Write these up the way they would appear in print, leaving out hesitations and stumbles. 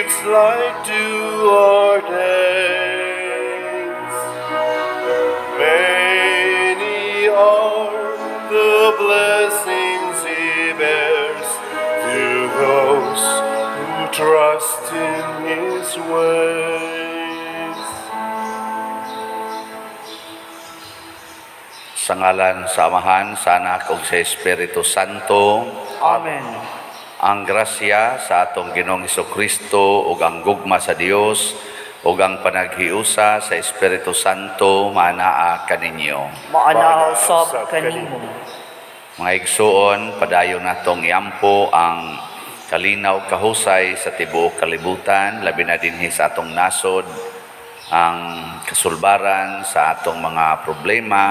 gives light to our days. Many are the blessings He bears to those who trust in His ways. Sa ngalan sa Amahan, sa Anak ug sa Espiritu Santo. Amen. Ang grasya sa atong Ginoong Kristo ug ang gugma sa Dios ug ang panaghiusa sa Espiritu Santo maanaa kaninyo. Maanaa usab kanimo. Mga igsuon, padayon natong iampo ang kalinaw kahusay sa tibuok kalibutan, labi na dinhi sa atong nasod, ang kasulbaran sa atong mga problema,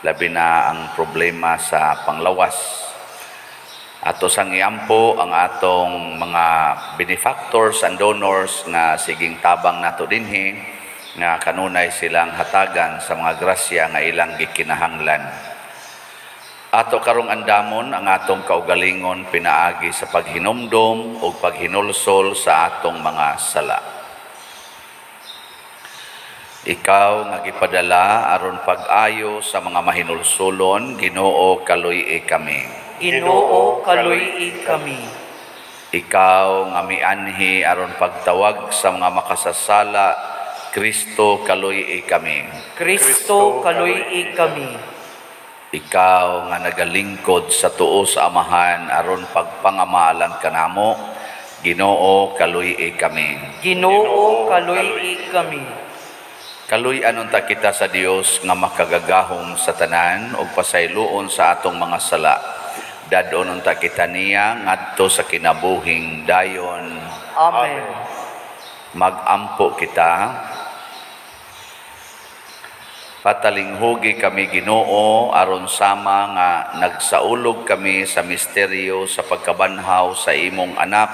labi na ang problema sa panglawas. Ato sang iampo ang atong mga benefactors and donors nga siging tabang nato dinhi nga kanunay silang hatagan sa mga grasya nga ilang gikinahanglan. Ato karong andamon ang atong kaugalingon pinaagi sa paghinumdom ug paghinulsol sa atong mga sala. Ikaw nga gipadala aron pag-ayo sa mga mahinulsolon, Ginoo, kaluy-i kami. Ginoo, kaluy-i kami. Ikaw nga mianhi aron pagtawag sa mga makasasala, Kristo, kaluy-i kami. Kristo, kaluy-i kami. Ikaw nga nagalingkod sa tuo sa Amahan aron pagpangamalan kanamo, Ginoo, kaluy-i kami. Ginoo, kaluy-i kami. Kaluy-an unta kita sa Dios nga makagagahom sa tanan ug pasayloon sa atong mga sala. Dad-on unta kita niya ngadto sa kinabuhing dayon. Amen. Magampo kita. Patalinghugi kami, Ginoo, aron sama nga nagsaulog kami sa misteryo sa pagkabanhaw sa imong anak,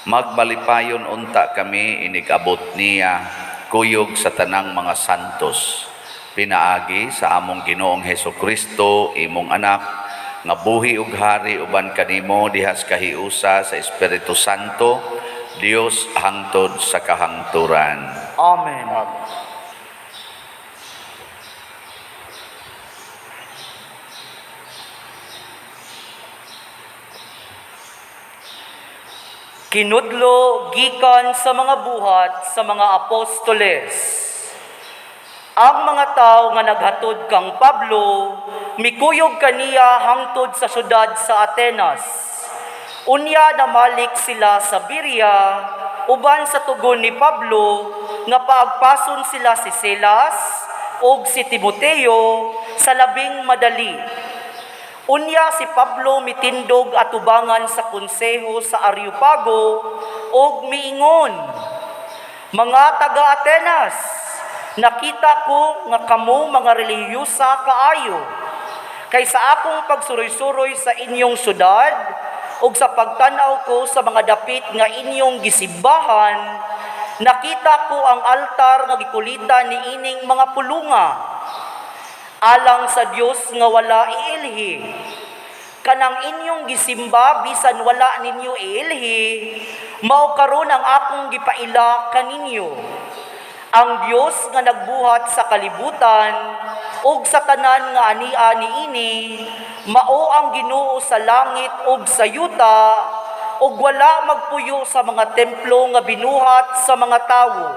magmalipayon unta kami inig-abot niya kuyog sa tanang mga santos, pinaagi sa among Ginoong Hesus Kristo, imong anak, nga buhi ug hari uban kanimo diha sa kahiusa sa Espiritu Santo, Dios, hangtod sa kahangturan. Amen. Kinudlo gikan sa mga buhat sa mga apostoles. Ang mga tao nga naghatod kang Pablo mikuyog kaniya hangtod sa syudad sa Atenas. Unya namalik sila sa Berea uban sa tugon ni Pablo nga paagpason sila si Silas ug si Timoteo sa labing madali. Unya si Pablo mitindog atubangan sa konseho sa Areopago ug miingon, "Mga taga-Atenas, nakita ko nga kamo mga relihiyosa kaayo. Kay sa akong pagsuroy-suroy sa inyong syudad ug sa pagtan-aw ko sa mga dapit nga inyong gisimbahan, nakita ko ang altar nga gikulitan niining mga pulunga, alang sa Dios nga wala iilhi. Kanang inyong gisimba bisan wala ninyo iilhi, mao karon ang akong gipaila kaninyo. Ang Dios nga nagbuhat sa kalibutan ug sa tanan nga ania niini, mao ang Ginoo sa langit ug sa yuta, ug wala magpuyo sa mga templo nga binuhat sa mga tawo.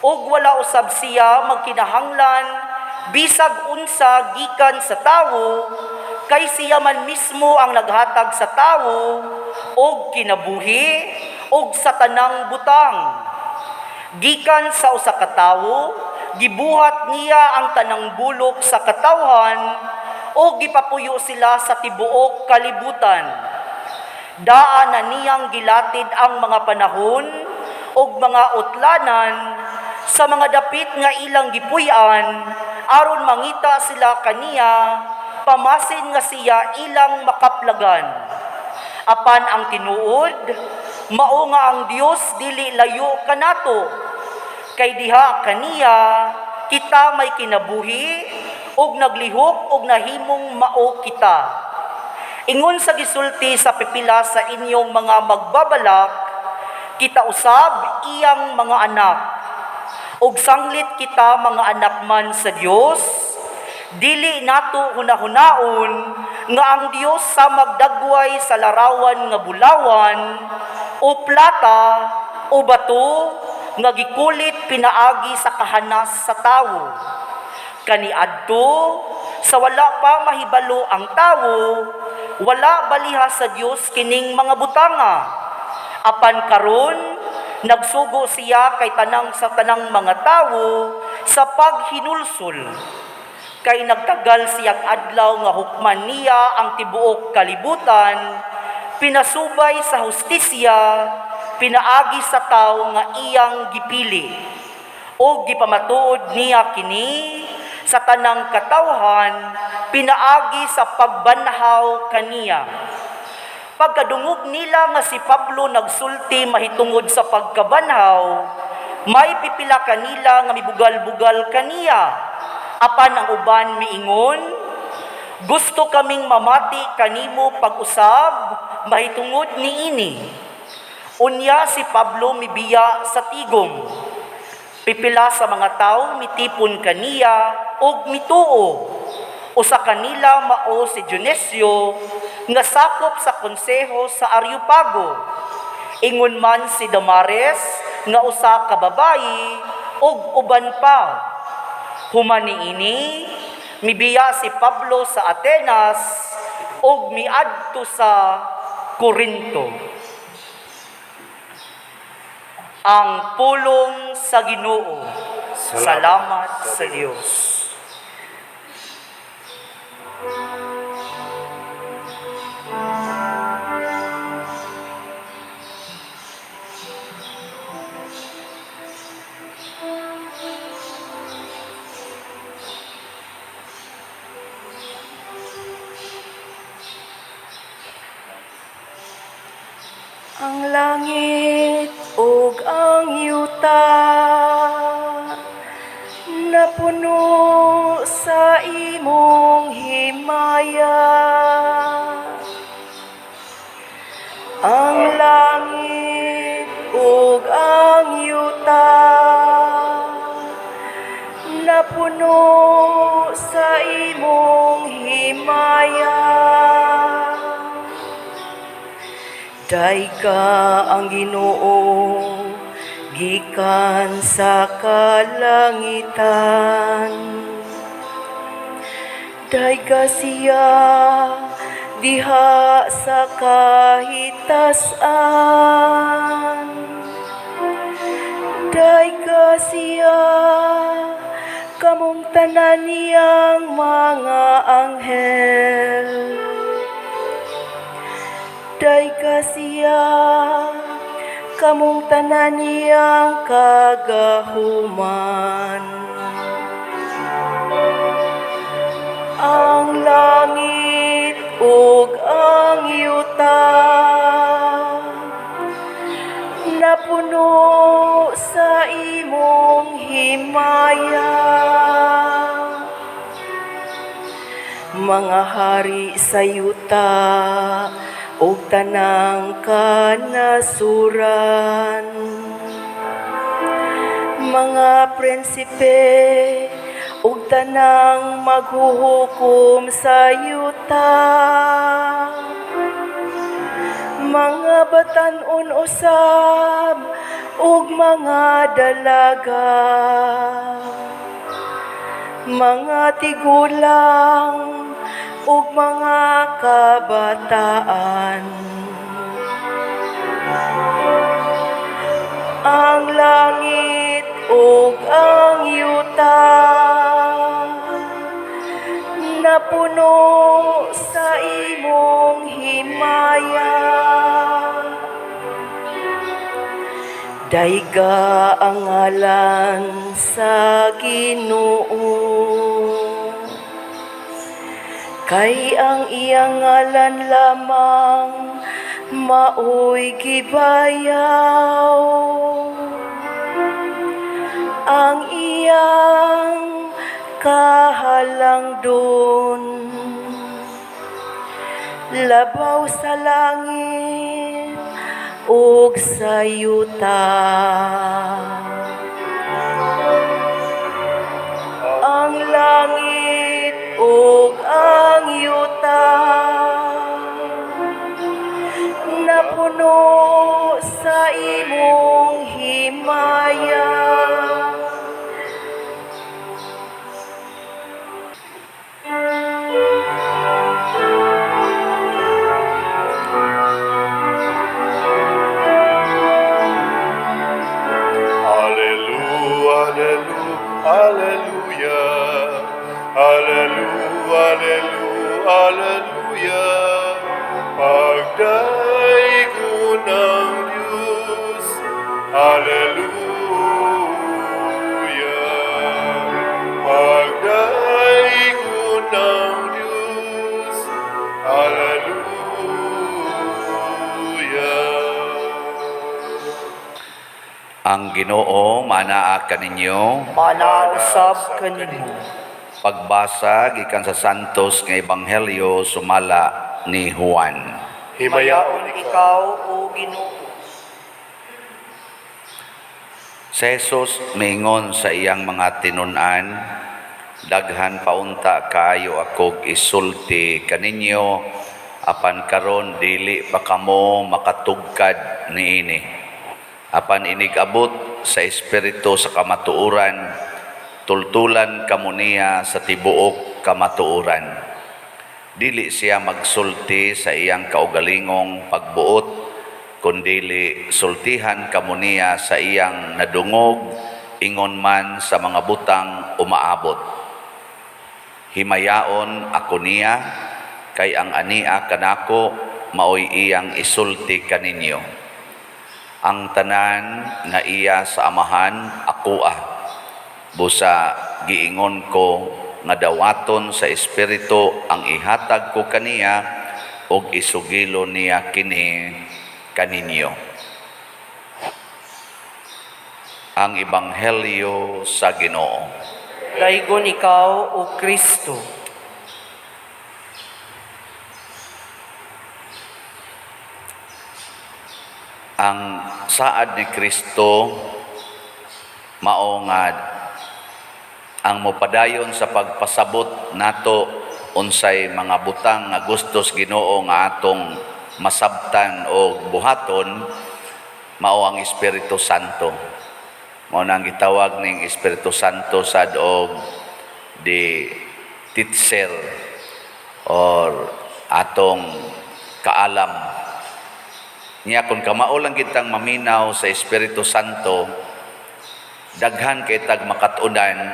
Ug wala usab siya magkinahanglan bisag unsa gikan sa tawo, kay siya man mismo ang naghatag sa tawo og kinabuhi ug sa tanang butang. Gikan sa usa ka tawo, gibuhat niya ang tanang bulok sa katawhan ug gipapuyo sila sa tibuok kalibutan. Daan na niyang gilatid ang mga panahon ug mga utlanan sa mga dapit nga ilang gipuy-an aron mangita sila kaniya, pamasin nga siya ilang makaplagan. Apan ang tinuod, mao nga ang Dios dili layo kanato, kay diha kaniya kita may kinabuhi ug naglihok ug nahimong mao kita. Ingon sa gisulti sa pipila sa inyong mga magbabalak, kita usab iyang mga anak. Ug sanglit kita mga anak man sa Dios, dili nato hunahunaon nga ang Dios sa magdagway sa larawan nga bulawan o plata o bato nga gikulit pinaagi sa kahanas sa tawo. Kaniadto sa wala pa mahibalo ang tawo, wala baliha sa Dios kining mga butanga. Apan karon nagsugo siya kay tanang sa tanang mga tawo sa paghinulsol. Kay nagtagal siyang adlaw nga hukman niya ang tibuok kalibutan, pinasubay sa hustisya, pinaagi sa tawo nga iyang gipili. O gipamatuod niya kini sa tanang katawhan, pinaagi sa pagbanhaw kaniya. Pagkadungog nila nga si Pablo nagsulti mahitungod sa pagkabanhaw, may pipila kanila nga mibugal-bugal kaniya. Apan ang uban miingon, "Gusto kaming mamati kanimo pag-usab mahitungod niini." Unya si Pablo mibiya sa tigom. Pipila sa mga tawo mitipon kaniya ug mituo. Usa kanila mao si Dionisio nga sakop sa konseho sa Areopago. Ingon man si Damares nga usa ka babayi ug uban pa. Human niini, mibiya si Pablo sa Atenas ug miadto sa Corinto. Ang pulong sa Ginoo. Salamat sa Dios. Ang langit ug ang yuta napuno sa imong himaya. Ang langit ug ang yuta napuno sa imong himaya. Dayga ang Ginoo gikan sa kalangitan. Dayga siya diha sa kahitasan. Dayga siya kamong tanan niyang mga anghel. Dayga siya kamong tanan niyang kagahuman. Ang langit ug ang yuta napuno sa imong himaya. Mga hari sa yuta ug tanang kanasuran, mga prinsipe ug tanang maghuhukom sa yuta, mga batan-on usab ug mga dalaga, mga tigulang ug mga kabataan. Ang langit ug ang yuta napuno sa imong himaya. Dayga ang ngalan sa Ginoo, kay ang iyang ngalan lamang maoy gibayaw. Ang iyang kahalangdon labaw sa langit ug sa yuta. Ang langit ug ang yuta napuno sa imong himaya. Alleluia, alleluia, alleluia, alleluia, alleluia, alleluia. Pagdaygon ang Diyos, alleluia. Pagdaygon ang Diyos, alleluia. Ang Ginoo manaa kaninyo. Manaa usab kanimo. Pagbasa gikan sa Santos nga Ebanghelyo sumala ni Juan. Himayaon Himayaon ikaw, o Ginoo. Si Jesus miingon sa iyang mga tinun-an, "Daghan paunta kaayo akog isulti kaninyo, apan karon dili pa kamo makatugkad niini. Apan inig-abot sa Espiritu sa kamatuoran, tultulan kamo niya sa tibuok kamatuoran. Dili siya magsulti sa iyang kaugalingong pagbuot, kundili sultihan kamo niya sa iyang nadungog, ingon man sa mga butang umaabot. Himayaon ako niya, kay ang ania kanako maoy iyang isulti kaninyo. Ang tanan nga iya sa Amahan akoa. Busa giingon ko nga dawaton sa Espiritu ang ihatag ko kaniya ug isugilo niya kini kaninyo." Ang Ebanghelyo sa Ginoo. Daygon ikaw, o Kristo. Ang saad ni Kristo mao nga ang mopadayon sa pagpasabot nato unsay mga butang nga gustos Ginoo nga atong masabtan o buhaton mao ang Espiritu Santo. Mao nang gitawag ning Espiritu Santo sad og the teacher or atong kaalam. Niya kung kamao lang kitang maminaw sa Espiritu Santo, daghan kay tag makat-unan,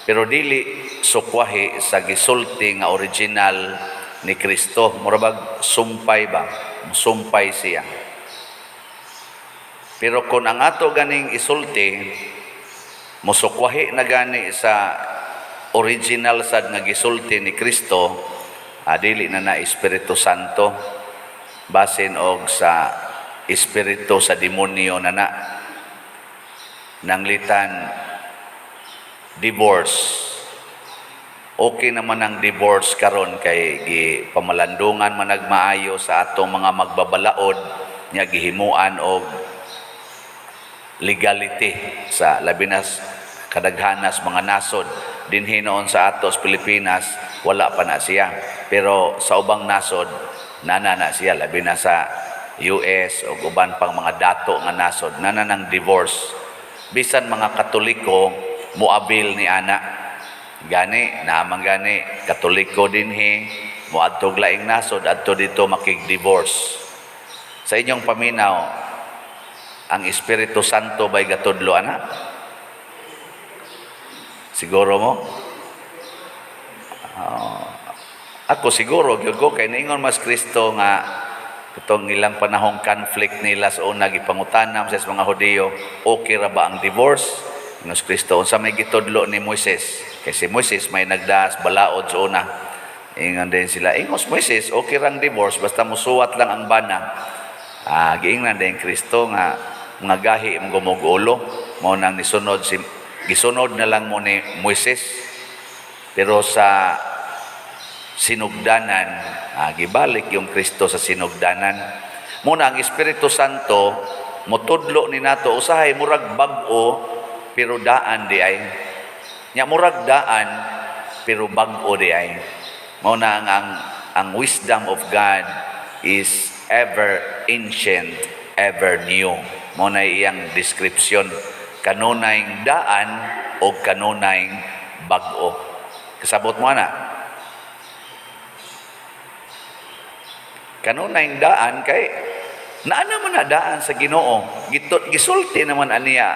pero dili sukwahi sa gisulti nga original ni Kristo. Mura bag sumpay ba? Sumpay siya. Pero kung ang ato ganing isulti, musukwahi na gani sa original sad nga gisulti ni Kristo, dili na na Espiritu Santo, basin og sa espiritu sa demonyo na na. Nanglitan divorce. Okay naman ang divorce karon kay gi pamalandungan man nagmaayo sa atong mga magbabalaod nya gihimuan og legality sa labi na kadaghanas mga nasod. Dinhi noon sa atos Pilipinas wala pa na siya, pero sa ubang nasod nana na siya, labi na sa US o uban pang mga dato nga nasod nana ng divorce. Bisan mga Katoliko moabil ni ana gani, naamang gani Katoliko dinhi moadtog laing nasod adto dito makig-divorce. Sa inyong paminaw, ang Espiritu Santo ba'y gatudlo ana? Siguro mo? Ako siguro gyud ko kay niingon mas Kristo nga itong ilang panahong conflict nila sa una gipangutanam sa mga Hudiyo, okay ra ba ang divorce? Ingon si Kristo, unsa may gitudlo ni Moises? Kay si Moises may nagdaas balaod sa una. Ingon din sila, ingos Moises, okay rang divorce basta musuwat lang ang bana. Giingnan din Kristo nga mga gahi mong gumugulo, mao nang nisunod si gisunod na lang mo ni Moises. Pero sa sinugdanan, gibalik yung Kristo sa sinugdanan. Muna ang Espiritu Santo motudlo ni nato, usahay murag bag-o pero daan di ay. Nya murag daan pero bag-o di ay. Mao na ang wisdom of God is ever ancient, ever new. Mao na iyang description, kanunay daan o kanunay bag-o. Kasabot mo na? Kanunay daan kay naa man na daan sa Ginoo. Gitot gisulti naman aniya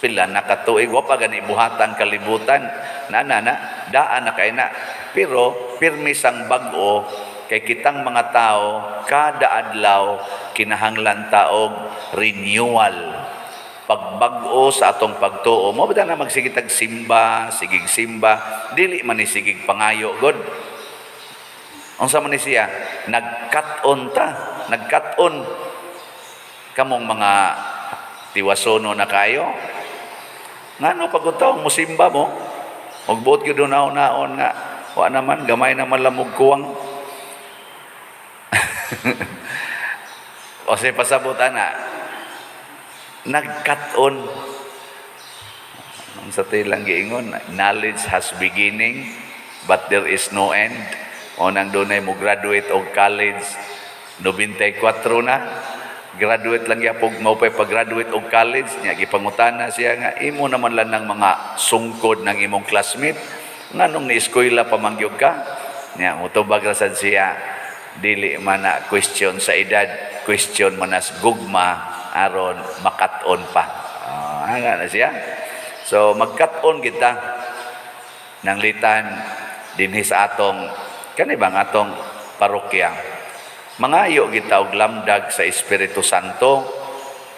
pila na katuig, wa pa gani buhatan kalibutan, na na na daan na kay na, pero pirmi sang bag-o kay kitang mga tao kada adlaw kinahanglan taog renewal, pagbag-o sa atong pagtuo. Mo ba na magsige tag simba, sigig simba, dili man ni sigig pangayo god. Unsa man ni siya? Nagkat-on ta, nagkat-on kamong mga tiwasono na kayo. Ngano pag taong musimba mo, magbuot gyud naon-naon nga wa naman gamay naman lamog kuwang. O sa pasabot ana, nagkat-on. Ang sa tilang giingon, knowledge has beginning but there is no end. O nang dunay mo graduate og college, 94 na, graduate lang yapog mo pa pag-graduate og college niya, gipangutana siya nga imo naman lang ng mga sungkod ng imong classmate, nganong ni eskwela pa man gyud ka? Niya motubag ra sad siya, dili man na question sa edad, question man nas gugma aron makat-on pa. Ana na siya. So magkat-on kita nang litan dinhi sa atong kani bang atong parokya. Mangayo kita og lamdag sa Espiritu Santo.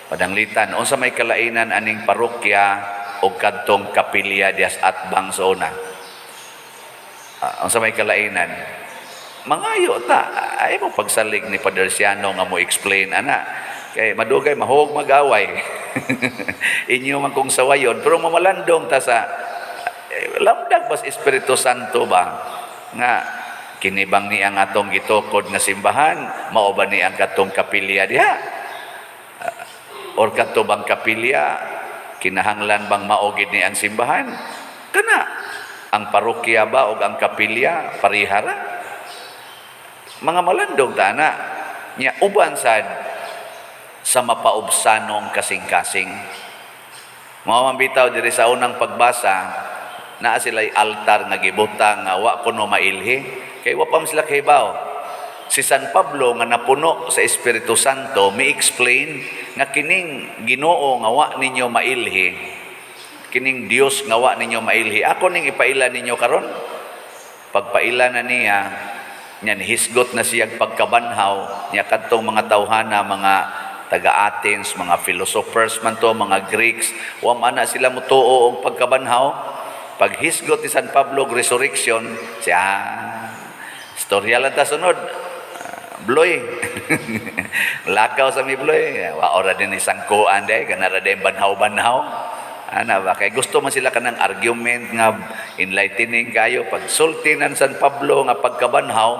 Padanglitan unsa may kalainan aning parokya og kadtong kapilya dias atbang sa una? Unsa may kalainan? Mangayo ta, ay mo pagsalig ni Padre Siano nga mo explain ana kay madugay mahog magaway. Inyo man kung sawayon, pero mamalandong ta sa lamdag bas Espiritu Santo ba nga kinibang ni ang atong gitukod nga simbahan, mao ba ni ang katong kapilya diha? Or kadto bang kapilya kinahanglan bang mao gid ni ang simbahan? Kana ang parokya ba og ang kapilya parihara? Mga malandong tana nya uban sad sa mapaubsanong kasing-kasing. Mao man bitaw diri sa unang pagbasa, naa sila'y altar nga gibutang nga wa kuno mailhi kay wa pa man sila kahibaw. Si San Pablo nga napuno sa Espiritu Santo mi explain nga kining Ginoo nga wa ninyo mailhi, kining Dios nga wa ninyo mailhi, ako ning ipaila ninyo karon. Pagpaila na niya, nya nihisgot na siya pagkabanhaw niya kadtong mga tawhana, mga taga Athens, mga philosophers man to, mga Greeks, wa man na sila mutuo og pagkabanhaw. Paghisgot ni San Pablo og resurrection siya, storya lang ta sunod. Bloy. Lakaw sa mi bloy. Wa ora din isang kuan day, kanara din banhaw-banhaw. Ana ba kay gusto man sila kanang argument nga enlightening kayo. Pag sulti nan San Pablo nga pagkabanhaw,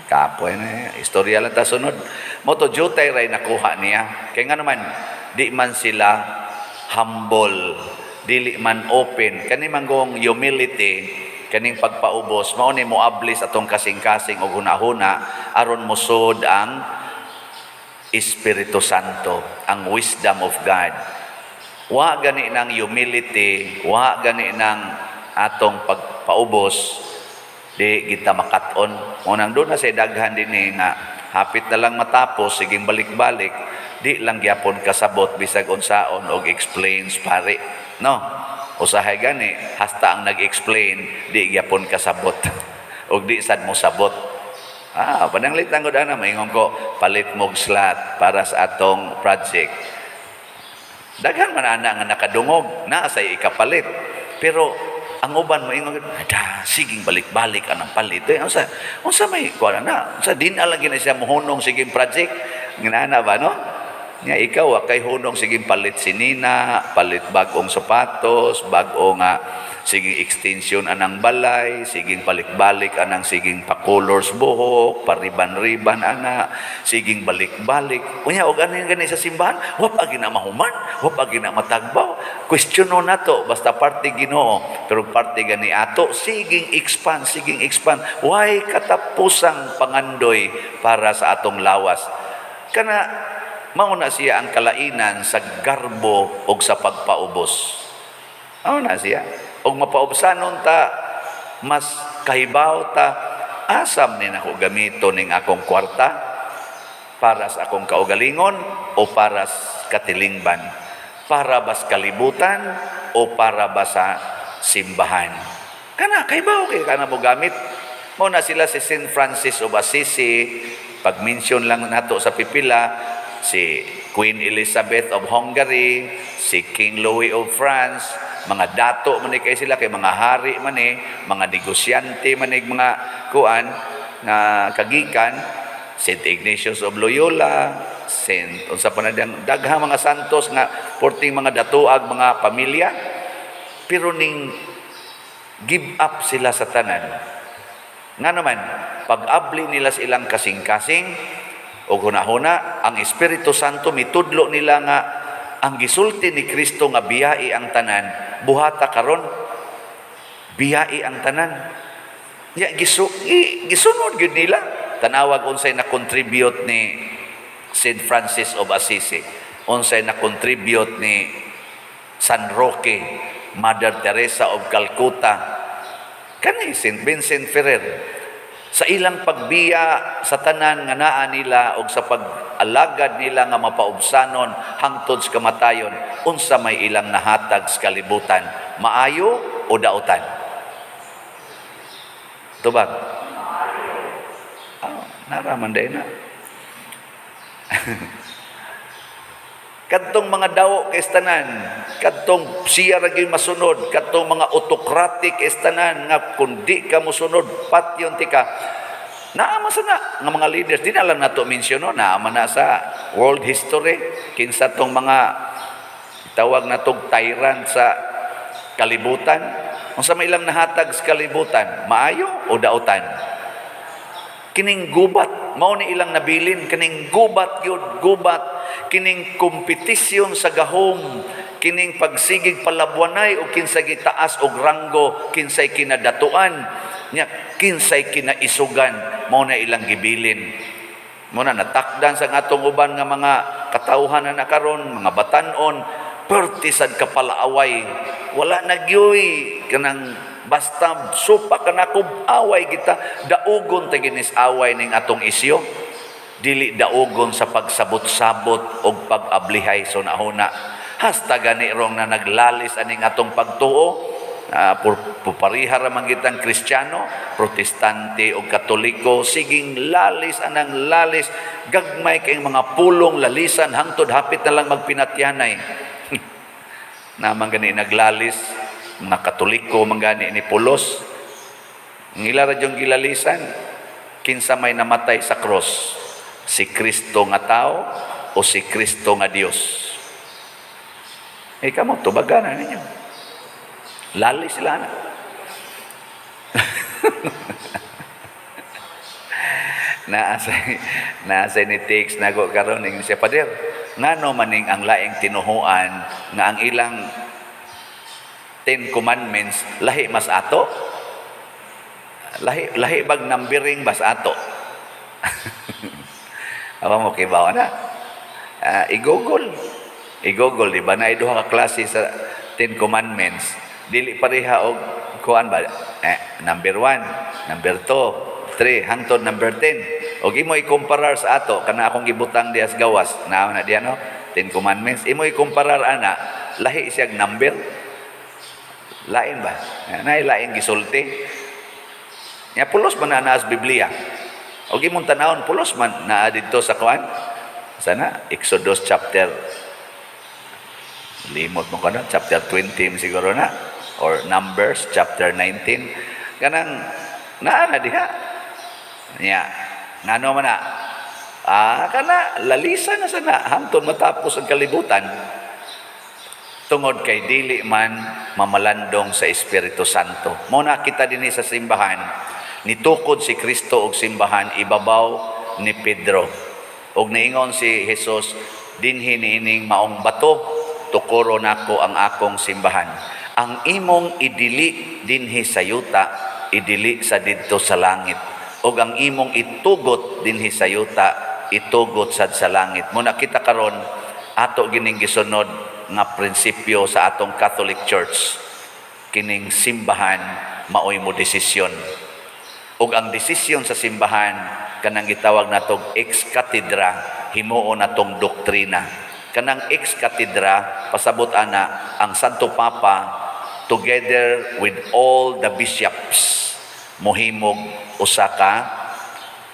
kapoy na istorya lang ta sunod. Mo to jutay ray nakuha niya. Kay nga naman di man sila humble, dili man open kani man gong humility, kaning pagpaubos mao ni moablis atong kasing-kasing og hunahuna aron mosud ang Espiritu Santo, ang wisdom of God. Wa gani ng humility, wa gani ng atong pagpaubos, di kita makat-on. Mo nang doon na sa daghan din eh, nga hapit na lang matapos, siging balik-balik, di lang gyapon kasabot bisag unsaon og explains pare. No? Usahay gani hasta ang nag-explain di gyapon kasabot og di sad mo sabot. Pananglit lang ko ana, maingon ko palit mog slot para sa atong project. Daghan man ana nga nakadungog, naa say ikapalit. Pero ang uban moingon, da siging balik-balik anang palit. Eh, unsa may kuan na? Unsa din lagi na siya mohunong siging project? Nginana ba, no? Nya ikaw wa kay hunong siging palit sinina, palit bag-ong sapatos, bag-o nga Siging extension anang balay, siging balik-balik anang siging pa-colors buhok, pariban-riban ana, siging balik-balik. Unya og ano yung gani sa simbahan, wa pa gina mahuman, wa pa gina matagbaw. Questiono nato basta parte Ginoo, pero parte gani ato siging expand, siging expand. Way katapusang pangandoy para sa atong lawas. Kana mao na siya ang kalainan sa garbo og sa pagpaubos. Mao na siya. Og mapaubsanon ta, mas kahibaw ta, asam ni nako gamito ning akong kwarta para sa akong kaugalingon o para sa katilingban, para ba sa kalibutan o para ba sa simbahan. Kana kahibaw kay kana mo gamit. Mao na sila si Saint Francis of Assisi, pag-mention lang nato sa pipila, si Queen Elizabeth of Hungary, si King Louis of France, mga dato man ni kay sila, kay mga hari man ni, mga negosyante man ni, mga kuan nga kagikan, Saint Ignatius of Loyola, Saint unsa pa na diyang daghang mga santos nga porting mga datuag mga pamilya, pero ning give up sila sa tanan. Nga naman, pag-abli nila sa ilang kasing-kasing o hunahuna, ang Espiritu Santo mitudlo nila nga ang gisulti ni Kristo nga biyai ang tanan, buhata karon, biyai ang tanan. Ya gisunod gyud nila. Tanawag unsay na contribute ni Saint Francis of Assisi, unsay na contribute ni San Roque, Mother Teresa of Calcutta, kani Saint Vincent Ferrer, sa ilang pagbiya sa tanan nga naa nila og sa pag-alagad nila nga mapaubsanon hangtod sa kamatayon, unsa may ilang nahatag sa kalibutan, maayo o dautan? Tubag. Ah, naraman day na. Kadtong mga dawo kay tanan, kadtong siya ra gyud masunod, kadtong mga autocratic kay tanan nga kung di ka mosunod, patyon tika. Naa man sa na nga mga leaders, di na lang nato mention, no? Naa man na sa world history kinsa tong mga tawag na tog tyrant sa kalibutan. Unsa may ilang nahatag sa kalibutan, maayo o dautan? Kining gubat, mao ni ilang nabilin, kining gubat gyud, gubat, kining kompetisyon sa gahom, kining pagsigig palabwanay o kinsay gitaas og ranggo, kinsay kinadatuan nya, kinsay kinaisugan, mao na ilang gibilin. Mao na natakdan sa atong uban nga mga katawhan na nakaron, mga batan-on, perti sad kapalaaway. Wala na gyoy kanang basta supa kanako, away kita, daugon ta ginis away ning atong isyo, dili daugon sa pagsabot-sabot og pag-ablihay sa hunahuna. Hasta gani rong na naglalis aning atong pagtuo, pupariha ra man kitang Kristiyano, Protestante o Katoliko, siging lalis anang lalis, gagmay kay mga pulong lalisan hangtod hapit na lang magpinatyanay. Naman gani naglalis mga Katoliko man gani ni Pulos. Ang ila ra yung gilalisan, kinsa may namatay sa cross, si Kristo nga tao o si Kristo nga Dios? Eh kamo, tubagan na ninyo. Lali sila na. Naasay ni text nako karon, ning siya, "Pader, ngano maning ang laing tinuhuan nga ang ilang 10 Commandments lahi mas ato? Lahi lahi bag numbering bas ato?" Awa mo kibaw na. Ah, i-Google. I-Google, di ba? Na duha ka klase sa 10 Commandments. Dili pareha og kuan ba? Eh, number 1, number 2, 3, hangtod number 10. Og imo ikumparar sa ato, kana akong gibutang diya sa gawas, naa na diya, no? 10 Commandments. Imo ikumparar ana, lahi siyag number. Lain ba? Nay lain gisulti. Nya pulos man na naas Biblia. Og imong tanawon, pulos man naa didto sa kuan. Sana Exodus chapter, limot mo kana, chapter 20 siguro na or Numbers chapter 19, kanang naa na diha. Nya ngano man na, kana lalisa na sana hangtod matapos ang kalibutan tungod kay dili man mamalandong sa Espiritu Santo. Mao na kita dinhi sa simbahan, nitukod si Kristo og simbahan ibabaw ni Pedro. Og niingon si Jesus, "Dinhi niining maong bato tukoro nako ang akong simbahan. Ang imong idili dinhi sa yuta, idili sa didto sa langit. Ug ang imong itugot dinhi sa yuta, itugot sad sa langit." Mao na kita karon, ato gining gisunod nga prinsipyo sa atong Catholic Church. Kining simbahan maoy mo desisyon. Ug ang desisyon sa simbahan, kanang gitawag natong ex cathedra, himuon natong doktrina. Kanang ex cathedra, pasabot ana ang Santo Papa together with all the bishops mohimog usa ka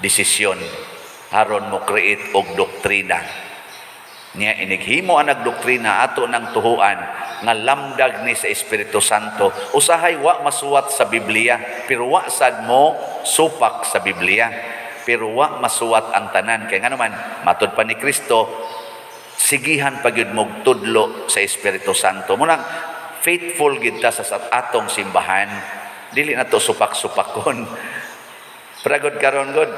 desisyon aron mo create og doktrina niya. Inighimo ang nagdoktrina, ato ng tuhuan nga lamdag ni sa Espiritu Santo. Usahay wa masuwat sa Biblia, pero wa sad mo supak sa Biblia, pero wa masuwat ang tanan, kay ngano man, matud pa ni Kristo, sigihan pa gyud mog tudlo sa Espiritu Santo. Mao nang faithful gid ta sa atong simbahan, dili na to supak-supakon. Pragod karon god,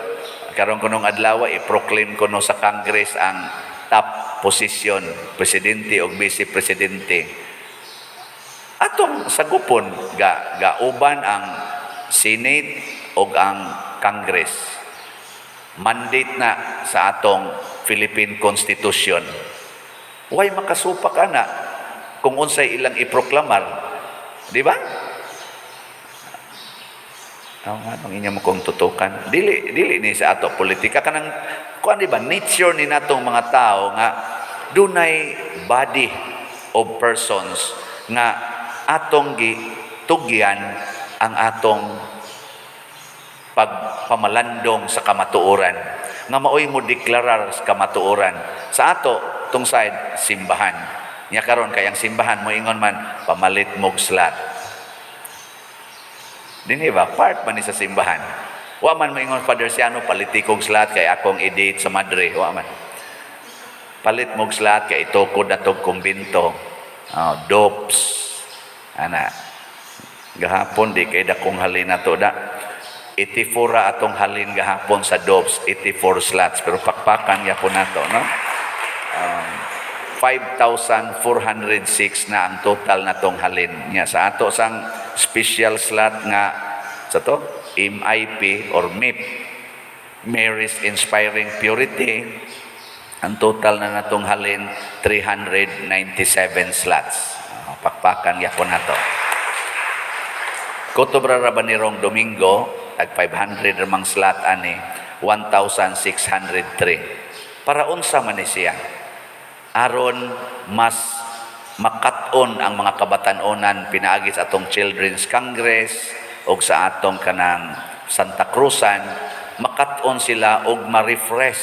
karon kunong adlaw, i-proclaim kuno sa Congress ang top position, presidente o vice presidente. Atong sagupon ga gauban ang Senate o ang Congress. Mandate na sa atong Philippine Constitution. Way makasupak ana kung unsay ilang iproklamar. Di ba? Aw nga nung inyo mo kong tutukan. Dili dili ni sa ato politika, kanang kuan, di ba, nature ni natong mga tao nga dunay body of persons nga atong gitugyan ang atong pagpamalandong sa kamatuoran, nga maoy mo deklarar sa kamatuoran. Sa ato tung side, simbahan nya karon, kay ang simbahan moingon man, pamalit mog slot. Dinhi ba, part man ni sa simbahan. Wa man moingon Father Siano, "Paliti kog slot kay akong i-date sa madre." Wa man. "Palit mog slot kay itukod na tog kumbento." Oh, dopes. Ana. Gahapon di kay dakong halin na to da. 84 ra atong halin gahapon sa dopes, 84 slots, pero pakpakan gyapon nato, no? 5,406 na ang total na tong halin niya sa ato sang special slot nga sa to MIP or MIP, Mary's Inspiring Purity. Ang total na natong halin, 397 slots. Oh, pakpakan gyapon nato. Kutob ra ba nirong Domingo, tag 500 ramang slot ani, 1,603. Para unsa man ni siya? Aron mas makat-on ang mga kabatan-onan pinaagi sa atong Children's Congress o sa atong kanang Santa Cruzan, makat-on sila og ma-refresh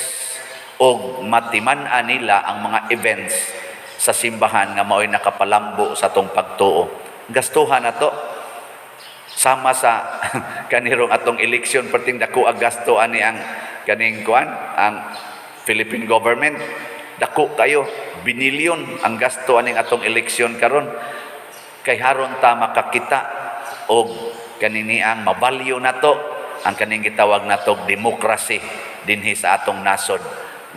og matiman-an nila ang mga events sa simbahan nga mao'y nakapalambo sa atong pagtuo. Gastuhan na to sama sa kanirong atong eleksyon, perting dako ang gasto ani ang kaning kuan, ang Philippine government. Dako kayo, binilyon ang gasto aning atong eleksyon karon, kay haron ta makakita og kaniniang mabalyo nato ang kaning gitawag natog demokrasi dinhi sa atong nasod,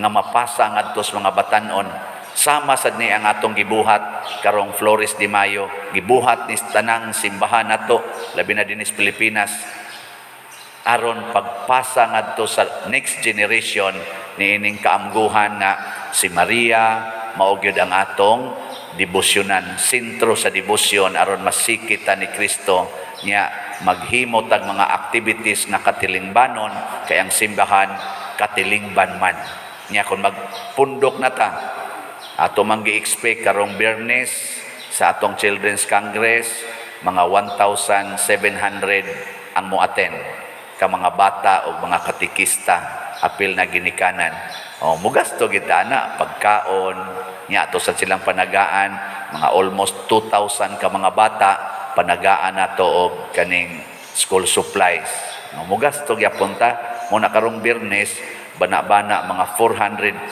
nga mapasa ngadto sa mga batan-on, sama sad ni ang atong gibuhat karong Flores de Mayo, gibuhat ni tanang simbahan nato, labi na dinhi sa Pilipinas, aron pagpasa ngadto sa next generation niining kaamguhan nga si Maria mao gyud ang atong debosyonan, sentro sa debosyon, aron masikit ta ni Kristo nya maghimo tag mga activities nga katilingbanon, kay ang simbahan katilingban man nya. Kung magpundok na ta, ato man gi-expect karong Biyernes sa atong Children's Congress, mga 1,700 ang mo-attend ka mga bata o mga katikista, apil na ginikanan. O, mugasto kita na pagkaon nya ato sa silang panagaan, mga almost 2,000 ka mga bata, panagaan nato og kaning school supplies. No, mugasto gyapon ta. Mao na karong Biyernes, bana-bana mga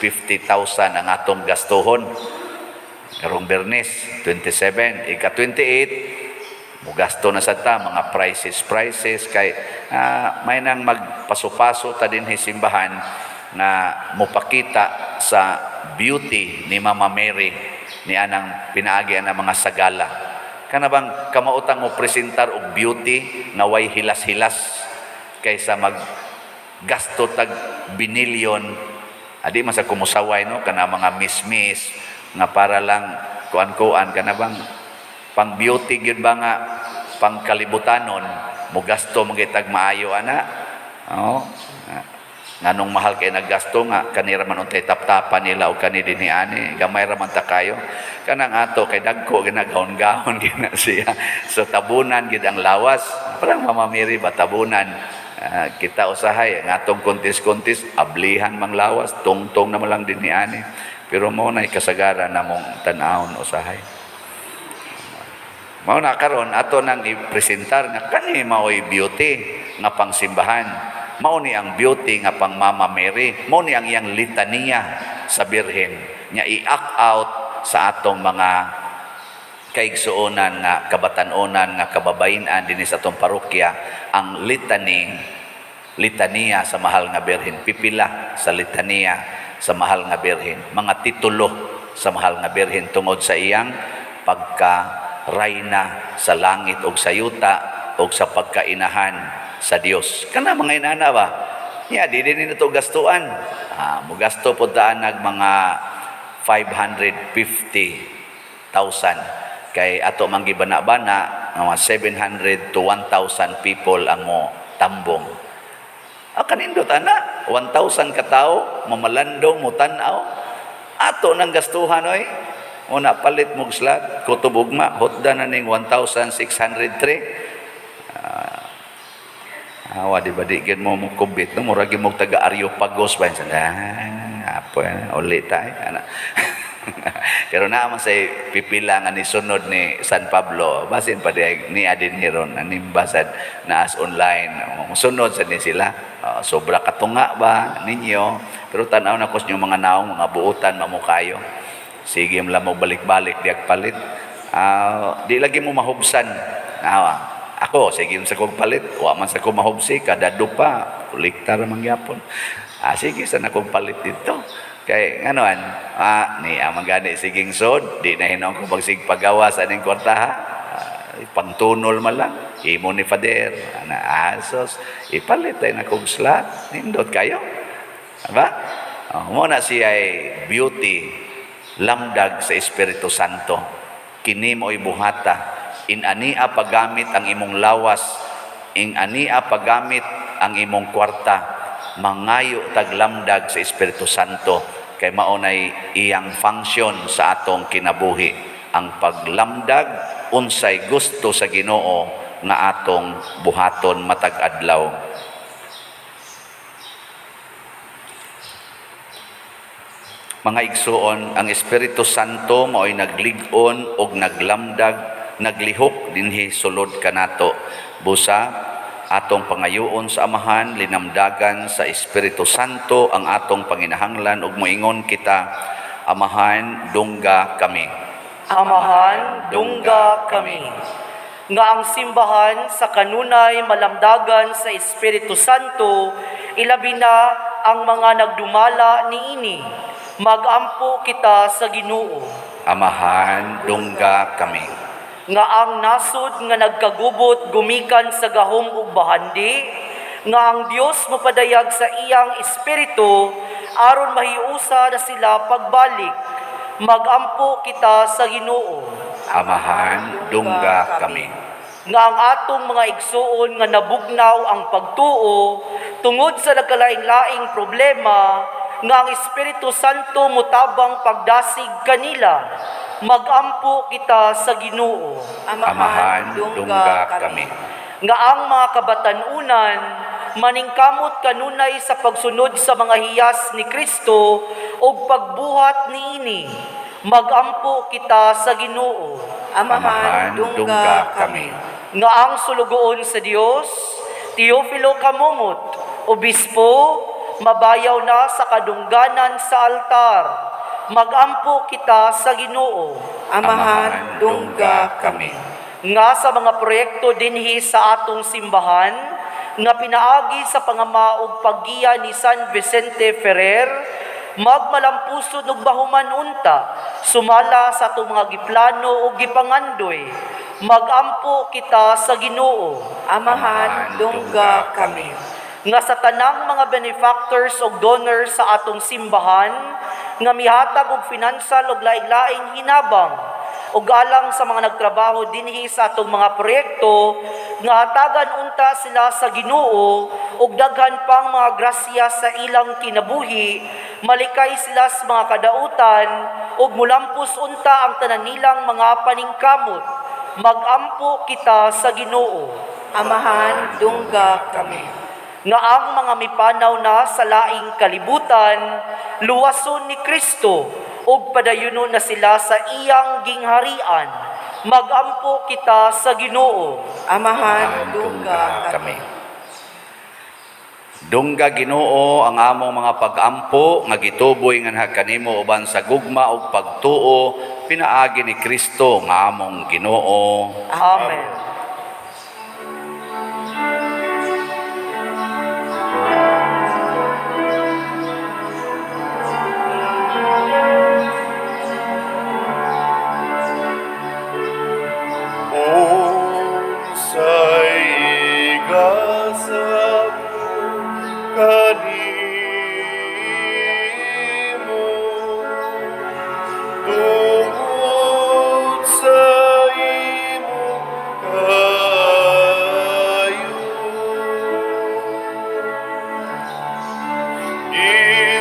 450,000 ang atong gastuhon karong Biyernes 27, ika 28. Mugasto na sad ta mga prices prices kay may nang magpaso-paso ta dinhi simbahan nga mopakita sa beauty ni Mama Mary ni anang pinaagi ang mga sagala. Kana bang kamautang mo presentar og beauty nga way hilas-hilas kaysa mag gasto tag binilyon, adi man sa kumusaway, no, kana mga miss-miss nga para lang kuan-kuan, kana bang pang beauty gyud ba nga pang kalibutanon, mo gasto man gyud tag maayo ana. Oh, nganong mahal kay naggasto nga kanira man untay taptapan nila o kani dinhi ani, gamay ra man ta kayo. Kanang ato kay dagko ginagahon-gahon gina siya, so tabunan gid ang lawas, parang Mama Mary ba, tabunan. Kita usahay ang atong kontis-kontis, ablihan mang lawas, tungtong na lang dinhi ani, pero mo nay kasagaran namong tan-awon usahay. Mao na karon ato nang ipresentar nga kani maoy beauty nga pangsimbahan. Mao ni ang beauty nga pang Mama Mary. Mao ni ang iyang litaniya sa Birhen nya i-act out sa atong mga kaigsuonan nga kabatan-onan nga kababayen-an dinhi sa atong parokya, ang litany, litaniya sa Mahal nga Birhen, pipila sa litaniya sa Mahal nga Birhen, mga titulo sa Mahal nga Birhen tungod sa iyang pagka rayna sa langit ug sa yuta ug sa pagkainahan sa Dios. Kana mga inana ba? Ya, di din to gastuan. Mugasto pod ta nag mga 550,000 kay ato man gibana-bana mga 700 to 1,000 people ang mo tambong. Kanindot ana, 1,000 ka tawo mamalandong mo tan-aw. Ato nang gastuhan oy. Una palit mo slot, kutob ugma, hotda na ning 1,603. Awa di ba di gid mo mo kubit, no, murag mo taga Areopagos ba, apo uli tayo ana. Pero naa man say pipila nga ni sunod ni San Pablo, basin pa di ni adin hiron animba sad naas online, sunod sad ni sila. Sobra katunga ba ninyo, pero tan-aw na kus mga naong mga buotan mamukayo. Sige mo lang mo balik-balik diag palit. Di lagi mo mahubsan. Ako, sige sa kong palit, wa man sa kong mahubsi, kada dupa, kolekta ra man gyapon. Sige sa nakong palit dito. Kay nganoan, ni amang gani siging sod, di na hinuon ko magsig pagawa sa aning kwarta ha. Pangtunol man lang, imo ni Father, ana asos, ipalit ay nakong slot, nindot kayo. Ba? Oh, mo na siya ay beauty, lamdag sa Espiritu Santo. Kini mo'y buhata, in ania paggamit ang imong lawas, in ania paggamit ang imong kwarta, mangayo taglamdag sa Espiritu Santo kay mao nay iyang function sa atong kinabuhi, ang paglamdag unsay gusto sa Ginoo nga atong buhaton matag adlaw. Mga igsuon, ang Espiritu Santo mao'y naglig-on og naglamdag, naglihok dinhi sulod kanato. Busa atong pangayoon sa Amahan, linamdagan sa Espiritu Santo ang atong panginahanglan ug moingon kita, Amahan, dungga kami. Amahan, dungga kami. Nga ang simbahan sa kanunay malamdagan sa Espiritu Santo, ilabi na ang mga nagdumala niini. Magampo kita sa Ginoo. Amahan, dungga kami. Nga ang nasod nga nagkagubot gumikan sa gahom ug bahandi, nga ang Dios mapadayag sa iyang espiritu aron mahiusa na sila pagbalik. Magampo kita sa Ginoo. Amahan, dungga kami. Nga ang atong mga igsuon nga nabugnaw ang pagtuo tungod sa nagkalaing-laing problema, nga ang Espiritu Santo motabang pagdasig kanila. Magampo kita sa Ginoo. Amahan, dungga kami. Nga ang mga kabatan-unan maningkamot kanunay sa pagsunod sa mga hiyas ni Kristo ug pagbuhat niini. Magampo kita sa Ginoo. Amahan, dungga kami. Nga ang sulugoon sa Dios, Teofilo Camomot, obispo, mabayaw na sa kadungganan sa altar. Magampo kita sa Ginoo. Amahan, dungga kami. Nga sa mga proyekto dinhi sa atong simbahan nga pinaagi sa pangama ug paggiya ni San Vicente Ferrer, magmalampuson ug mahuman unta sumala sa atong mga giplano ug gipangandoy. Magampo kita sa Ginoo. Amahan, dungga kami. Nga sa tanang mga benefactors ug donors sa atong simbahan nga mihatag og financial ug laing-laing hinabang ug alang sa mga nagtrabaho dinhi sa atong mga proyekto, nga hatagan unta sila sa Ginoo ug daghan pang mga grasya sa ilang kinabuhi, malikay sila sa mga kadautan ug mulampos unta ang tanan nilang mga paningkamot. Magampo kita sa Ginoo. Amahan, dungga kami. Nga ang mga mipanaw na sa laing kalibutan, luwason ni Kristo ug padayunon na sila sa iyang gingharian. Magampo kita sa Ginoo. Amahan, dungga kami. Dungga, Ginoo, ang among mga pagampo nga gituboy nganha kanimo uban sa gugma ug pagtuo pinaagi ni Kristo nga among Ginoo. Amen. Unsay igasa ko kanimo tungod sa imong kaayo?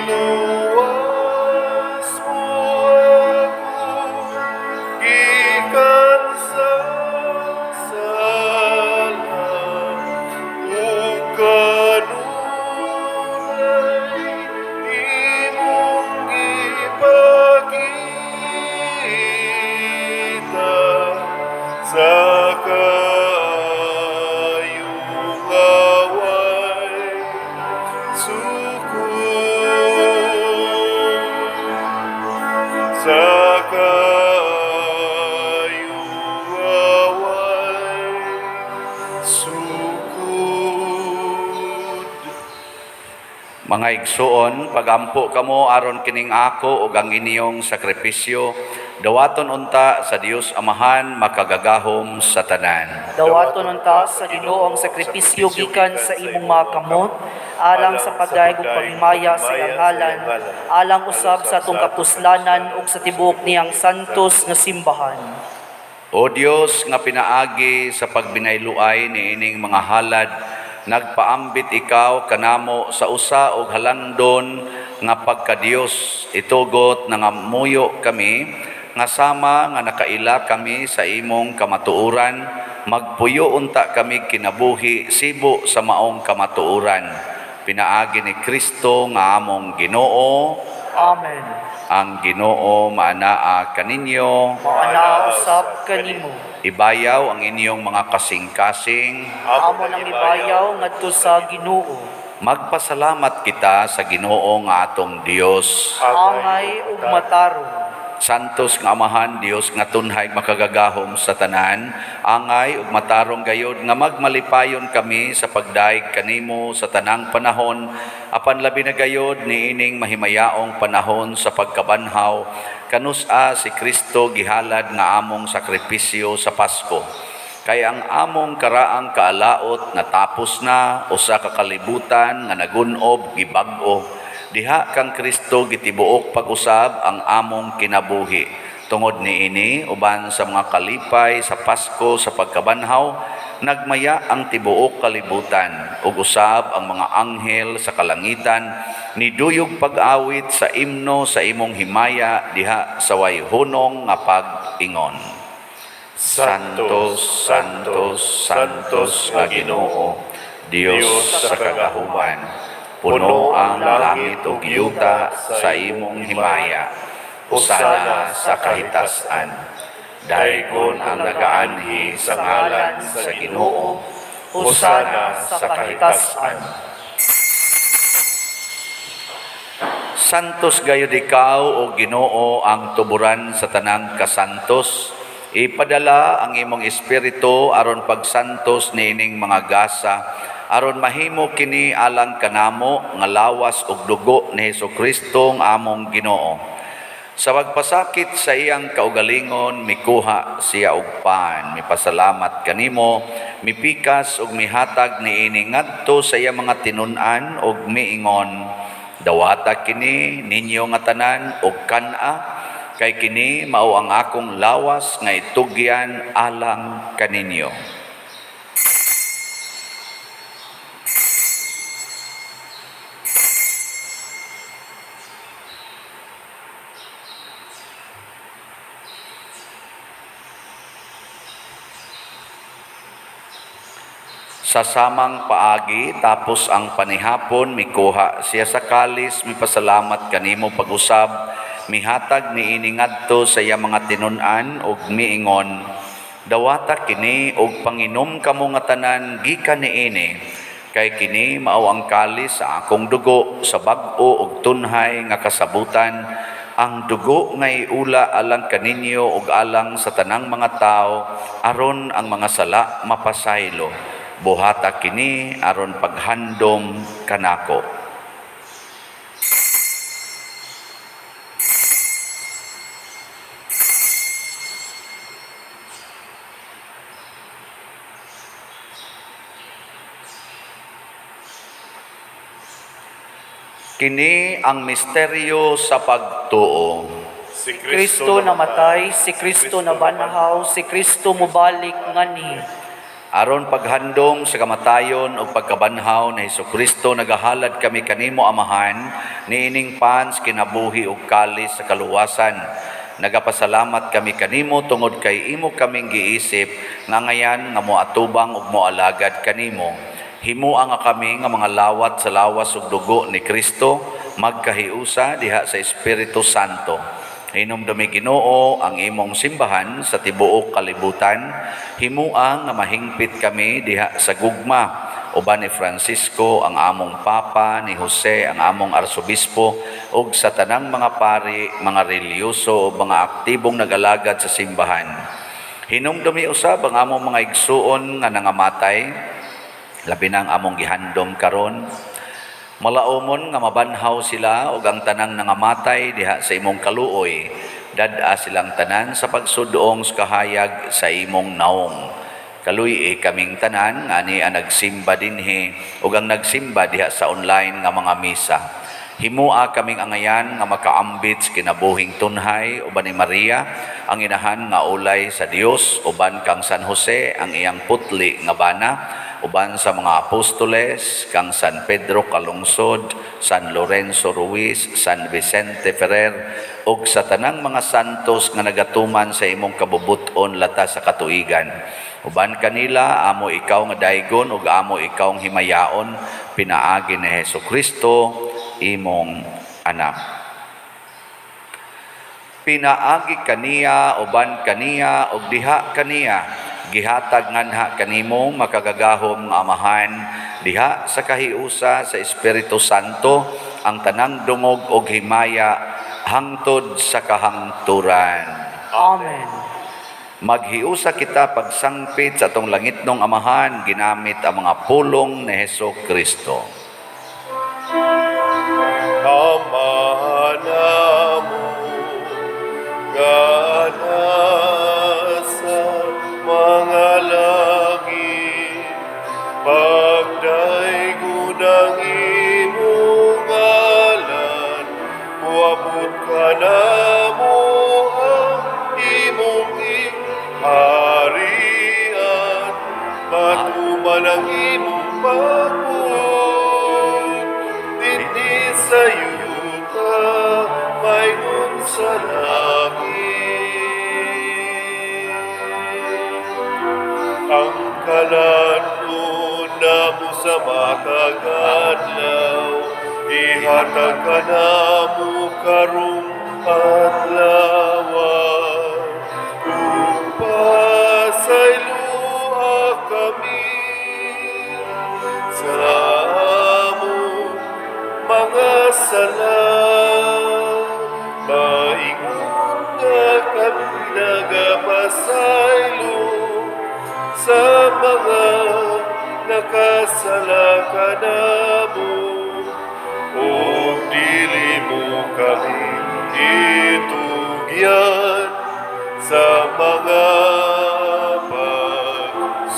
Giluwas mo ako gikan sa sala ug kanunay imong gipakita sa kaayo nga way sukod, sa kaayo nga way sukod. Mga igsuon, pagampo kamo aron kining ako ug ang inyong sakripisyo dawaton unta sa Dios Amahan makagagahom sa tanan. Dawaton unta sa Ginoo ang sakripisyo gikan sa imong mga kamot, alang sa pagdayeg ug paghimaya sa iyang ngalan, alang usab sa atong kapuslanan ug sa tibuok niyang santos nga simbahan. O Dios nga pinaagi sa pagbinayluay niining mga halad nagpaambit ikaw kanamo sa usa og halangdon nga pagkadiyos, itugot nangamuyo kami nga sama nga nakaila kami sa imong kamatuoran, magpuyo unta kami kinabuhi sibo sa maong kamatuoran pinaagi ni Kristo nga among Ginoo. Amen. Ang Ginoo maanaa kaninyo. Maanaa usab kanimo. Ibayaw ang inyong mga kasing-kasing. Amo nang ibayaw ngadto sa Ginoo. Magpasalamat kita sa Ginoo nga atong Dios. Angay ug matarong. Santos nga Amahan, Dios nga tunhay makagagahom sa tanan, angay ug matarong gayod nga magmalipayon kami sa pagdayeg kanimo sa tanang panahon, apan labi na gayod niining mahimayaong panahon sa pagkabanhaw, kanus-a si Kristo gihalad nga among sakripisyo sa Pasko. Kay ang among karaang kaalaot natapos na, usa ka kalibutan nga nagun-ob gibag-o. Diha kang Kristo gitibuok pag-usab ang among kinabuhi. Tungod niini, uban sa mga kalipay sa Pasko sa pagkabanhaw, nagmaya ang tibuok kalibutan ug usab ang mga anghel sa kalangitan niduyog pag-awit sa imno sa imong himaya diha sa way hunong nga pag-ingon. Santos, Santos, Santos nga Ginoo, Dios sa kagahuman, puno ang langit ug yuta sa imong himaya. Hosana sa kahitasan. Daygon ang nagaanhi sa ngalan sa Ginoo. Hosana sa kahitasan. Santos gayud ikaw, o Ginoo, ang tuburan sa tanang kasantos. Ipadala ang imong espiritu aron pagsantos niining mga gasa, aron mahimo kini alang kanamo nga lawas ug dugo ni Hesukristo nga among Ginoo. Sa pagpasakit sa iyang kaugalingon, mikuha siya og pan, mipasalamat kanimo, mipikas ug mihatag niini ngadto sa iyang mga tinun-an ug miingon: "Dawata kini ninyo nga tanan ug kan-a, kay kini mao ang akong lawas nga itugyan alang kaninyo." Sa samang paagi, tapos ang panihapon, mikuha siya sa kalis, mipasalamat kanimo pag-usab, mihatag niini ngadto sa iya mga tinun-an ug miingon: "Dawata kini ug panginom kamo nga tanan gikan niini, kay kini mao ang kalis sa akong dugo sa bag-o ug tunhay nga kasabutan, ang dugo nga iula alang kaninyo ug alang sa tanang mga tawo aron ang mga sala mapasaylo. Buhata kini aron paghandom kanako." Kini ang misteryo sa pagtuo. Si Kristo namatay, si Kristo nabanhaw, si Kristo mubalik nganhi. Aron paghandom sa kamatayon ug pagkabanhaw ni Hesukristo, nagahalad kami kanimo, Amahan, niining pans kinabuhi ug kalis sa kaluwasan. Nagapasalamat kami kanimo tungod kay imo kaming giisip nga ngayan nga moatubang ug moalagad kanimo. Himoa nga kami nga mga lawat sa lawas ug dugo ni Kristo magkahiusa diha sa Espiritu Santo. Hinumdumi, Ginoo, ang imong simbahan sa tibuok kalibutan. Himoa nga mahingpit kami diha sa gugma uban ni Francisco ang among Papa, ni Jose ang among Arsobispo, ug sa tanang mga pari, mga relihiyoso ug mga aktibong nag-alagad sa simbahan. Hinumdumi usab ang among mga igsuon nga nangamatay, labi na ang among gihandom karon. Malaumon nga mabanhaw sila ug ang tanang nangamatay diha sa imong kaluoy. Dad-a silang tanan sa pagsudong sa kahayag sa imong naong. Kaluy-i kaming tanan ngani ang nagsimba dinhi ug ang nagsimba diha sa online nga mga misa. Himoa kaming angayan nga makaambit sa kinabuhing tunhay uban ni Maria ang inahan nga ulay sa Dios, uban kang San Jose ang iyang putli nga bana, uban sa mga apostoles, kang San Pedro Calungsod, San Lorenzo Ruiz, San Vicente Ferrer ug sa tanang mga santos nga nagatuman sa imong kabubut-on lata sa katuigan. Uban kanila amo ikaw nga daygon ug amo ikaw nga himayaon pinaagi ni Hesukristo imong anak. Pinaagi kaniya, uban kaniya ug diha kaniya, gihatag nganha kanimo, makagagahom nga Amahan, diha sa kahiusa sa Espiritu Santo, ang tanang dungog ug himaya hangtod sa kahangturan. Amen. Maghiusa kita pagsangpit sa atong langitnong Amahan ginamit ang mga pulong ni Heso Kristo. Ama namo nga nasa mga langit, pagdaygon ang imong ngalan, moabot kanamo ang imong harian, matuman ang imong pagbuot, dinhi sa yuta, maingon sa langit. Ang kalan-on namo sa matag adlaw, ihatag kanamo karong adlaw. Ug pasayloa kami sa among mga sala, maingon nga kami nagapasaylo. pasaylo sa mga nakasala kanamo, ug dili mo kami itugyan sa mga pagsulay.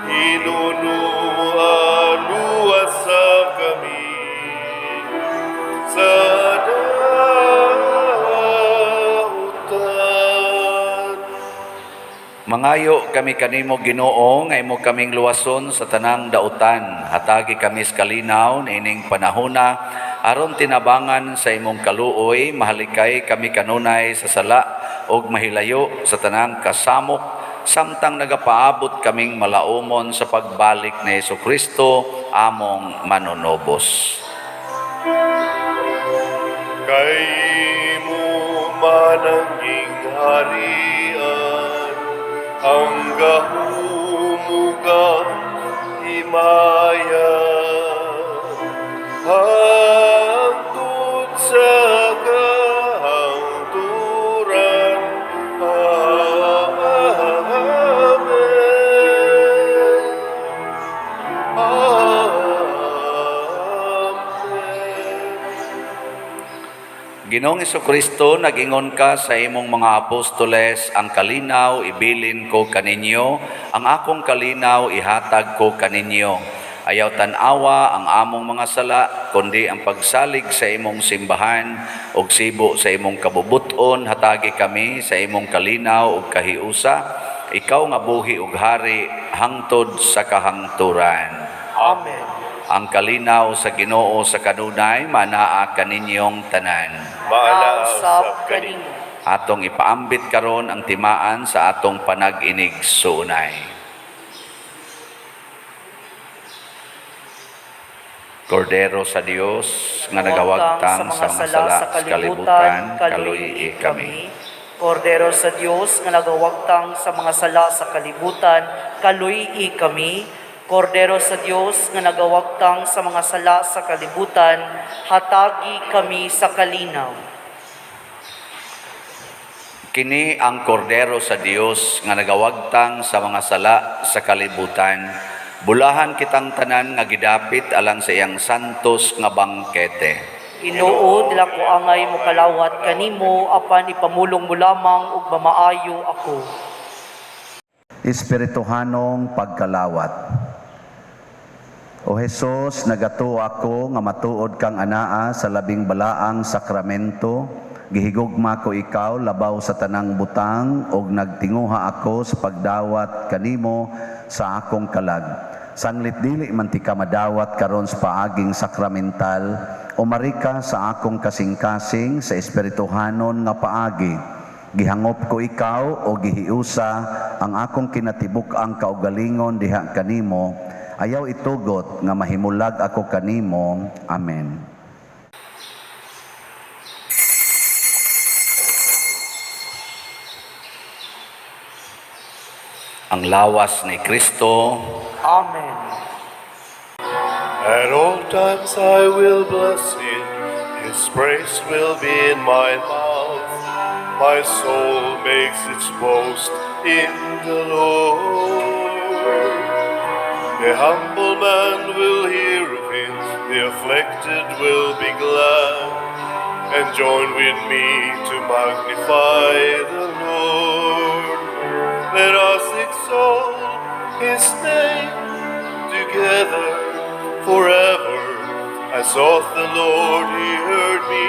Hinunoa, luwasa kami sa dautan. Mangayo kami kanimo, Ginoo, nga imo kaming luwason sa tanang dautan. Hatagi kami sa kalinaw niining panahona aron tinabangan sa imong kaluoy mahalikay kami kanunay sa sala ug mahilayo sa tanang kasamok samtang nagapaabot kaming malaumon sa pagbalik ni Kristo among manunobos. Kay imo man ang gingharian, ang gahom ug ang himaya, hangtod sa kahangturan. Amen. Amen. Ginoong Kristo, nag-ingon ka sa imong mga apostoles, "Ang kalinaw ibilin ko kaninyo, ang akong kalinaw ihatag ko kaninyo." Ayaw tan-awa ang among mga sala, kundi ang pagsalig sa imong simbahan ug sibo sa imong kabubuton, hatagi kami sa imong kalinaw ug kahiusa. Ikaw nga buhi ug hari hangtod sa kahangturan. Amen. Ang kalinaw sa Ginoo sa kanunay manaa kaninyong tanan. Maanaa Usab usab kaninyo. kaninyo. Atong ipaambit karon ang timaan sa atong panag-inigsuonay. Kordero sa Dios nga nagawagtang sa mga sala sa kalibutan, kaluyi kami. Kordero sa Dios nga nagawagtang sa mga sala sa kalibutan, kaluyi kami. Kordero sa Dios nga nagawagtang sa mga sala sa kalibutan, hatagi kami sa kalinaw. Kini ang Kordero sa Dios nga nagawagtang sa mga sala sa kalibutan. Bulahan kitang tanan nga gidapit alang sa iyang santos nga bangkete. Ginoo, dili ko angay mokalawat kanimo, apan ipamulong mo lamang ug mamaayo ako. Espirituhanong pagkalawat. O Hesus, nagatuo ako nga matuod kang anaa sa labing balaang sakramento. Gihigugma ko ikaw labaw sa tanang butang ug nagtinguha ako sa pagdawat kanimo sa akong kalag. Sanglit dili man tika madawat karon sa paaging sakramental, umari ka sa akong kasing-kasing sa espirituhanon nga paagi. Gihangop ko ikaw o gihiusa ang akong kinatibuk-ang kaugalingon diha kanimo. Ayaw itugot nga mahimulag ako kanimo. Amen. Ang lawas ni Kristo. Amen. At all times I will bless him, his praise will be in my mouth. My soul makes its boast in the Lord. The humble man will hear of it, the afflicted will be glad, and join with me to magnify the Lord. Let us exalt his name together forever. I sought the Lord, he heard me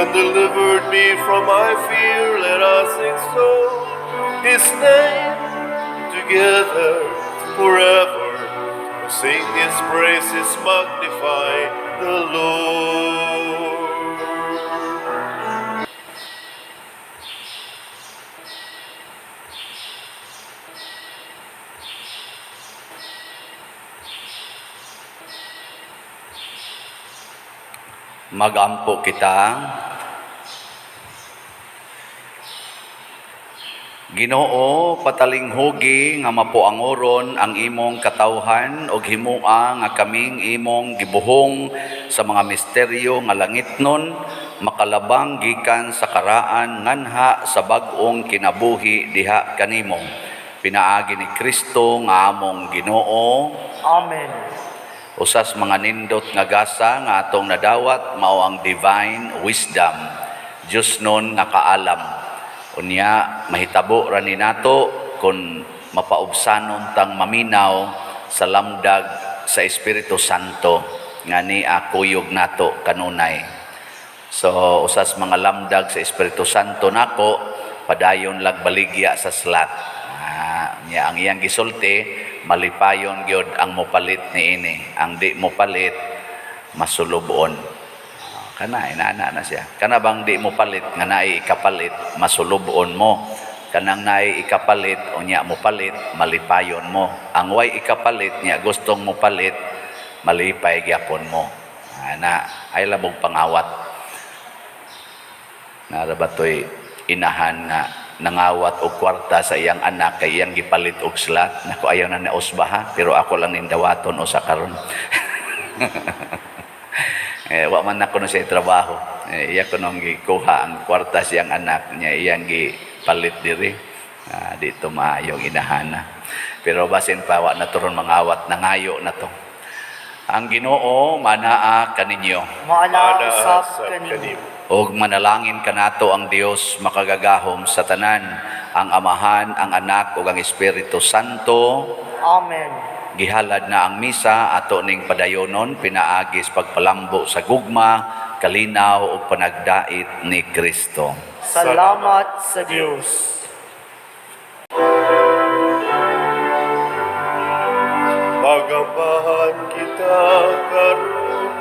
and delivered me from my fear. Let us exalt his name together forever. Sing his praises, magnify the Lord. Magampo kita. Ginoo, patalinghugi nga mapuangoron ang imong katawhan ug himua nga kaming imong gibuhong sa mga misteryo nga langitnon. Makalabang gikan sa karaan nganha sa bag-ong kinabuhi diha kanimo. Pinaagi ni Kristo nga among Ginoo. Amen. Usas mga nindot nga gasa nga atong nadawat mao ang divine wisdom. Diyos nun nga kaalam. Unya mahitabo ra ni nato kung mapaubsanon tang maminaw sa lamdag sa Espiritu Santo nga ni akuyog nato kanunay. So usas mga lamdag sa Espiritu Santo nako, padayon lag baligya sa slot. Ah, nya ang iyang gisulti, malipayon gyud ang mopalit niini. Ang di mopalit, masulubon. Ah, kana inana na siya. Kana bang di mo palit nga naay ikapalit, masulubon mo. Kanang naay ikapalit unya mo palit, malipayon mo. Ang way ikapalit nya gustong mo palit, malipay gyapon mo. Ana ay labog pangawat. Nara ba to'y inahan nga nangawat og kwarta sa iyang anak kay iyang gipalit og slot? Nako, ayaw na na usba ha, pero ako lang ning dawaton usa karon. Eh, wa man nako no siya trabaho. Eh, iya ko nang gikuha ang kwarta siyang anak niya, iyang gipalit diri. Ah, dito maayong inahana. Pero basin pa wa na turon mangawat, nangayo na to. Ang Ginoo manaa kaninyo. Maana Ana usab sa kanimo. Kanimo. Og manalangin kanato ang Dios makagagahom sa tanan, ang Amahan, ang Anak ug ang Espiritu Santo. Amen. Gihalad na ang misa, ato ning padayonon pinaagi sa pagpalambo sa gugma, kalinaw ug panagdait ni Kristo. Salamat sa Dios. Magambahan kita karon,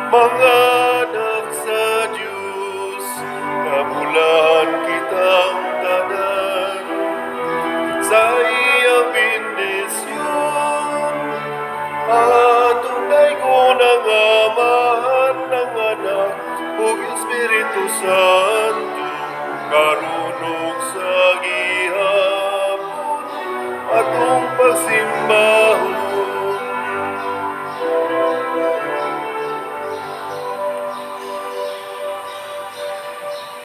mga anak sa Diyos, kabulan kitang tanan sa iyang bendisyon. Atong daygon ang Amahan, ng Anak, ug Espiritu Santo, karon ug sa gihapon, atong pagsimba.